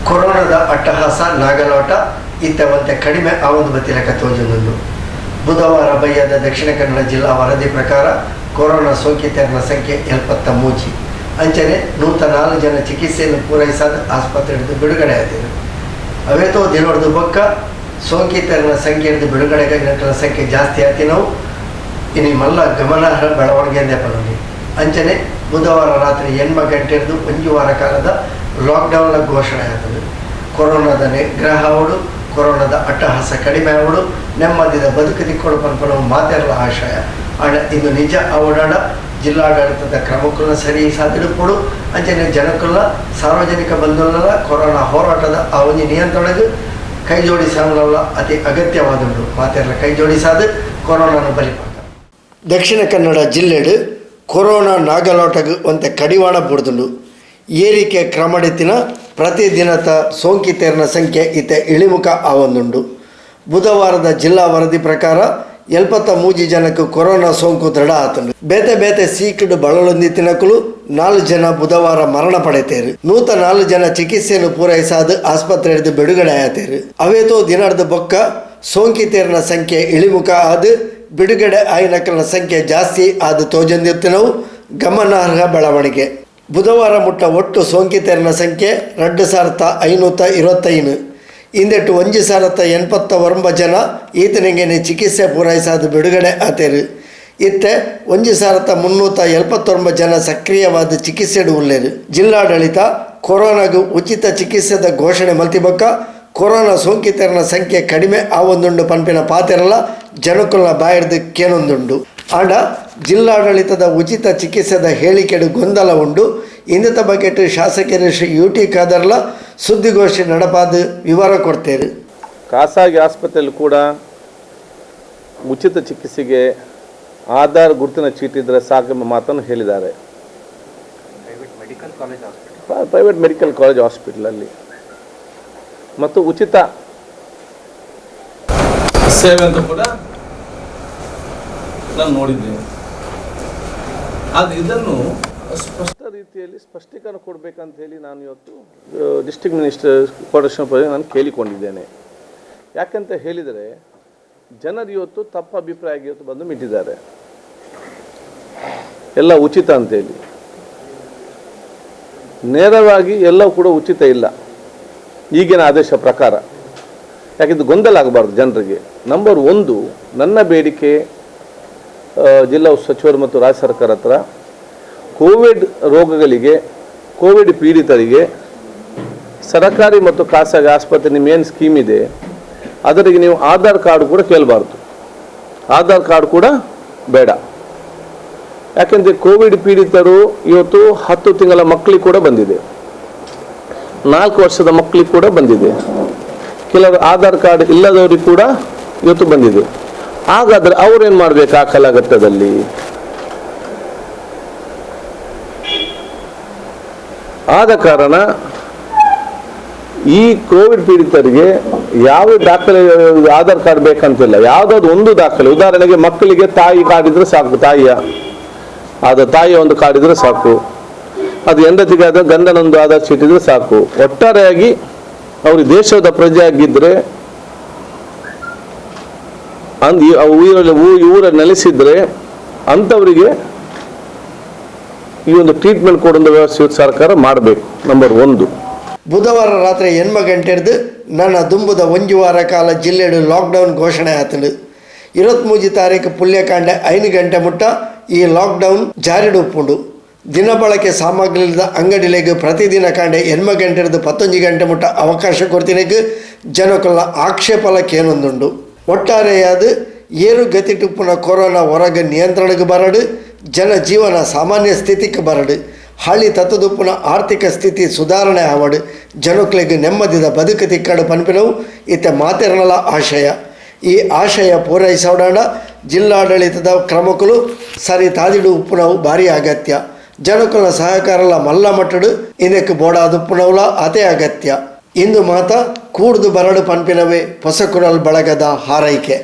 ಕೊರೋನಾದ ಅಟ್ಟಹಾಸ ನಾಗಲೋಟ ಇತ್ತ ಒಂತೆ ಕಡಿಮೆ ಆವೊಂದು ಬತ್ತಿಲೆಕ್ಕ ತೋಜೊಂದುಂಡು. ಬುಧವಾರ ಬಯ್ಯದ ದಕ್ಷಿಣ ಕನ್ನಡ ಜಿಲ್ಲಾ ವರದಿ ಪ್ರಕಾರ ಕೊರೋನಾ ಸೋಂಕಿತರನ ಸಂಖ್ಯೆ 73. ಅಂಚನೆ 104 ಜನ ಚಿಕಿತ್ಸೆಯನ್ನು ಪೂರೈಸಾದ ಆಸ್ಪತ್ರೆಯಿಂದ ಬಿಡುಗಡೆ ಆದರು. ಅವೇತೋ ದಿನೊಡ್ದು ಬೊಕ್ಕ ಸೋಂಕಿತರನ ಸಂಖ್ಯೆ ಬಿಡುಗಡೆ ಸಂಖ್ಯೆ ಜಾಸ್ತಿ ಆತಿನವು ಇನಿ ಮಲ್ಲ ಗಮನಾರ್ಹ ಬೆಳವಣಿಗೆ ಪನೊಲಿ. ಅಂಚನೆ ಬುಧವಾರ ರಾತ್ರಿ 8 ಗಂಟೆರ್ದು ಒಂಜಿ ವಾರ ಕಾಲದ ಲಾಕ್ಡೌನ್ನ ಘೋಷಣೆ ಆತುಂಡು. ಕೊರೋನಾದ ನಿಗ್ರಹ ಆವೊಡು, ಕೊರೋನಾದ ಅಟ್ಟಹಾಸ ಕಡಿಮೆ ಆವೊಡು, ನೆಮ್ಮದಿದ ಬದುಕು ತಿಕ್ಕೊಡು ಪನ್ಪುನವು ಮಾತೆರ್ಲ ಆಶಯ. ಆಂಡ ಇಂದು ನಿಜ ಆವೊಡಾಂಡ ಜಿಲ್ಲಾಡಳಿತದ ಕ್ರಮಕ್ಕುಲ ಸರಿ ಸಾದಿಡುಪ್ಪೊಡು. ಅಂಚನೆ ಜನಕ್ಕುಲ, ಸಾರ್ವಜನಿಕ ಬಂಧುಲ ಕೊರೋನಾ ಹೋರಾಟದ ಆ ಒಂಜಿ ನಿಯಂತ್ರಣಗ್ ಕೈ ಜೋಡಿಸಾವುನಲ್ಲ ಅತಿ ಅಗತ್ಯವಾದುಂಡು. ಮಾತೆರ್ಲ ಕೈ ಜೋಡಿಸಾದು ಕೊರೋನಾನ ಬಲಿಪಾಕ. ದಕ್ಷಿಣ ಕನ್ನಡ ಜಿಲ್ಲೆಡು ಕೊರೋನಾ ನಾಗಲೋಟಗ್ ಒಂತೆ ಕಡಿವಾಣ ಬುಡ್ದುಂಡು. ಏರಿಕೆ ಕ್ರಮಡಿತ್ತಿನ ಪ್ರತಿದಿನದ ಸೋಂಕಿತರನ ಸಂಖ್ಯೆ ಇತ್ತೆ ಇಳಿಮುಖ ಆವೊಂದುಂಡು. ಬುಧವಾರದ ಜಿಲ್ಲಾ ವರದಿ ಪ್ರಕಾರ 73 ಜನಕ್ಕೆ ಕೊರೋನಾ ಸೋಂಕು ದೃಢ ಆತುಂಡು. ಬೇತೆ ಬೇತೆ ಸೀಕ್ಡ್ ಬಳಲೊಂದಿತ್ತಿನಕುಲು 4 ಜನ ಬುಧವಾರ ಮರಣ ಪಡೆತೇರು. 104 ಜನ ಚಿಕಿತ್ಸೆಯನ್ನು ಪೂರೈಸಾದ ಆಸ್ಪತ್ರೆಯಿಂದ ಬಿಡುಗಡೆ ಆತೇರು. ಅವೇತೋ ದಿನದ ಬೊಕ್ಕ ಸೋಂಕಿತರನ ಸಂಖ್ಯೆ ಇಳಿಮುಖ ಆದ ಬಿಡುಗಡೆ ಆಯಿನಕಲ್ನ ಸಂಖ್ಯೆ ಜಾಸ್ತಿ ಆದ ತೋಜೊಂದಿತ್ತಿನವು ಗಮನಾರ್ಹ ಬೆಳವಣಿಗೆ. ಬುಧವಾರ ಮುಟ್ಟ ಒಟ್ಟು ಸೋಂಕಿತರನ ಸಂಖ್ಯೆ 2525. ಇಂದೆಟ್ಟು 1089 ಜನ ಈತನಿಗೆ ಚಿಕಿತ್ಸೆ ಪೂರೈಸಾದ ಬಿಡುಗಡೆ ಆತೇರು. ಇತ್ತೆ 1379 ಜನ ಸಕ್ರಿಯವಾದ ಚಿಕಿತ್ಸೆಡು ಉಲ್ಲೇರು. ಜಿಲ್ಲಾಡಳಿತ ಕೊರೋನಾಗು ಉಚಿತ ಚಿಕಿತ್ಸೆದ ಘೋಷಣೆ ಮಲ್ತಿಬೊಕ್ಕ ಕೊರೋನಾ ಸೋಂಕಿತರನ ಸಂಖ್ಯೆ ಕಡಿಮೆ ಆವೊಂದುಂಡು ಪನ್ಪಿನ ಪಾತೆರಲ ಜನಕುಲ್ನ ಬಾಯಿರ್ದು ಕೇನೊಂದುಂಡು. ಆಂಡ ಜಿಲ್ಲಾಡಳಿತದ ಉಚಿತ ಚಿಕಿತ್ಸೆದ ಹೇಳಿಕೆಡು ಗೊಂದಲ ಉಂಡು. ಇಂದತ ಬಗೆಟ್ ಶಾಸಕರು ಶ್ರೀ ಯು ಟಿ ಖಾದರ್ಲ ಸುದ್ದಿಗೋಷ್ಠಿ ನಡಪಾದ ವಿವರ ಕೊಡ್ತೇರು. ಖಾಸಗಿ ಆಸ್ಪತ್ರೆಯಲ್ಲಿ ಕೂಡ ಉಚಿತ ಚಿಕಿತ್ಸೆಗೆ ಆಧಾರ್ ಗುರುತಿನ ಚೀಟಿ ಇದ್ದರೆ ಸಾಕೆಂಬ ಮಾತನ್ನು ಹೇಳಿದ್ದಾರೆ. Private medical college ಹಾಸ್ಪಿಟಲಲ್ಲಿ ಮತ್ತು ಉಚಿತ ಸೇವೆ ಅಂತ ಕೂಡ ನಾನು ನೋಡಿದ್ದೇನೆ. ಆದರೆ ಇದನ್ನು ಸ್ಪಷ್ಟ ರೀತಿಯಲ್ಲಿ ಸ್ಪಷ್ಟೀಕರಣ ಕೊಡಬೇಕಂತ ಹೇಳಿ ನಾನು ಇವತ್ತು district minister coordination ನಾನು ಕೇಳಿಕೊಂಡಿದ್ದೇನೆ. ಯಾಕಂತ ಹೇಳಿದರೆ, ಜನರು ಇವತ್ತು ತಪ್ಪು ಅಭಿಪ್ರಾಯ ಇವತ್ತು ಬಂದು ಮಿಟ್ಟಿದ್ದಾರೆ. ಎಲ್ಲ ಉಚಿತ ಅಂತೇಳಿ. ನೇರವಾಗಿ ಎಲ್ಲವೂ ಕೂಡ ಉಚಿತ ಇಲ್ಲ ಈಗಿನ ಆದೇಶ ಪ್ರಕಾರ. ಯಾಕಿದು ಗೊಂದಲ ಆಗಬಾರ್ದು ಜನರಿಗೆ. ನಂಬರ್ 1, ನನ್ನ ಬೇಡಿಕೆ ಜಿಲ್ಲಾ ಸಚಿವರು ಮತ್ತು ರಾಜ್ಯ ಸರ್ಕಾರ ಹತ್ರ, ಕೋವಿಡ್ ರೋಗಗಳಿಗೆ, ಕೋವಿಡ್ ಪೀಡಿತರಿಗೆ ಸರಕಾರಿ ಮತ್ತು ಖಾಸಗಿ ಆಸ್ಪತ್ರೆ ನಿಮ್ಮ ಏನು ಸ್ಕೀಮ್ ಇದೆ, ಅದರಿಗೆ ನೀವು ಆಧಾರ್ ಕಾರ್ಡ್ ಕೂಡ ಕೇಳಬಾರ್ದು. ಆಧಾರ್ ಕಾರ್ಡ್ ಕೂಡ ಬೇಡ. ಯಾಕೆಂದರೆ ಕೋವಿಡ್ ಪೀಡಿತರು ಇವತ್ತು 10 ತಿಂಗಳ ಮಕ್ಕಳಿಗೆ ಕೂಡ ಬಂದಿದೆ, 4 ವರ್ಷದ ಮಕ್ಕಳಿಗೆ ಕೂಡ ಬಂದಿದೆ, ಕೆಲವರು ಆಧಾರ್ ಕಾರ್ಡ್ ಇಲ್ಲದವರಿಗೆ ಕೂಡ ಇವತ್ತು ಬಂದಿದೆ. ಹಾಗಾದರೆ ಅವ್ರೇನು ಮಾಡಬೇಕು ಆ ಕಾಲಘಟ್ಟದಲ್ಲಿ? ಆದ ಕಾರಣ ಈ ಕೋವಿಡ್ ಪೀಡಿತರಿಗೆ ಯಾವ ದಾಖಲೆ, ಆಧಾರ್ ಕಾರ್ಡ್ ಬೇಕಂತಿಲ್ಲ. ಯಾವುದಾದ್ರು ಒಂದು ದಾಖಲೆ, ಉದಾಹರಣೆಗೆ ಮಕ್ಕಳಿಗೆ ತಾಯಿ ಕಾರ್ಡ್ ಇದ್ರೆ ಸಾಕು, ತಾಯಿಯ ಆದ ತಾಯಿಯ ಒಂದು ಕಾರ್ಡ್ ಇದ್ರೆ ಸಾಕು, ಅದು ಹೆಂಡತಿಗೆ ಆದ ಗಂಡನೊಂದು ಆಧಾರ್ ಚೀಟ್ ಇದ್ರೆ ಸಾಕು. ಒಟ್ಟಾರೆಯಾಗಿ ಅವರು ದೇಶದ ಪ್ರಜೆ ಆಗಿದ್ರೆ, ಊರಲ್ಲಿ ಊರಲ್ಲಿ ನೆಲೆಸಿದ್ರೆ ಅಂಥವರಿಗೆ ಈ ಒಂದು ಟ್ರೀಟ್ಮೆಂಟ್ ಕೊಡುವ ವ್ಯವಸ್ಥೆ ಸರ್ಕಾರ ಮಾಡಬೇಕು, ನಂಬರ್ 1. ಬುಧವಾರ ರಾತ್ರಿ 8 ಗಂಟೆರ್ದು ನನ್ನ ದುಂಬುದ ಒಂಜಿ ವಾರ ಕಾಲ ಜಿಲ್ಲೆಡು ಲಾಕ್ಡೌನ್ ಘೋಷಣೆ ಆತುಂಡು. 23 ತಾರೀಕು ಪುಲ್ಯಕಾಂಡೆ 5 ಗಂಟೆ ಮುಟ್ಟ ಈ ಲಾಕ್ಡೌನ್ ಜಾರಿಡು ಉಪ್ಪುಂಡು. ದಿನಬಳಕೆ ಸಾಮಗ್ರಿದ ಅಂಗಡಿಲೆಗ್ ಪ್ರತಿದಿನ ಕಾಂಡೆ 8 ಗಂಟೆರ್ದು 19 ಗಂಟೆ ಮುಟ್ಟ ಅವಕಾಶ ಕೊಡ್ತಿನೆಗ್ ಜನಕುಲ್ನ ಆಕ್ಷೇಪಲ ಕೇನೊಂದುಂಡು. ಒಟ್ಟಾರೆಯಾದ ಏರು ಗತಿಟುಪ್ಪುನ ಕೊರೋನಾ ಹೊರಗೆ ನಿಯಂತ್ರಣಕ್ಕೆ ಬರಡು, ಜನ ಜೀವನ ಸಾಮಾನ್ಯ ಸ್ಥಿತಿಗೆ ಬರಡು, ಹಳ್ಳಿ ತತ್ತದುಪ್ಪುನ ಆರ್ಥಿಕ ಸ್ಥಿತಿ ಸುಧಾರಣೆ ಆವಡು, ಜನಕ್ಲೆಗ್ ನೆಮ್ಮದಿದ ಬದುಕು ತಿಕ್ಕಡು ಪನ್ಪಿನವು ಇತ್ತೆ ಮಾತೆರ್ನಲ ಆಶಯ. ಈ ಆಶಯ ಪೂರೈಸೋಡಾಂಡ ಜಿಲ್ಲಾಡಳಿತದ ಕ್ರಮಕ್ಕಳು ಸರಿ ತಾದಿಡು ಉಪ್ಪುನವು ಭಾರಿ ಅಗತ್ಯ. ಜನಕುಲ್ನ ಸಹಕಾರಲ ಮಲ್ಲ ಮಟ್ಟಡು ಇದಕ್ಕೆ ಬೋಡಾದುಪ್ಪುನವುಲ ಅದೇ ಅಗತ್ಯ. ಇಂದು ಮಾತ ಕೂಡ್ದು ಬರಡು ಪನ್ಪಿನವೇ ಪೊಸಕುರಲ್ ಬಳಗದ ಹಾರೈಕೆ.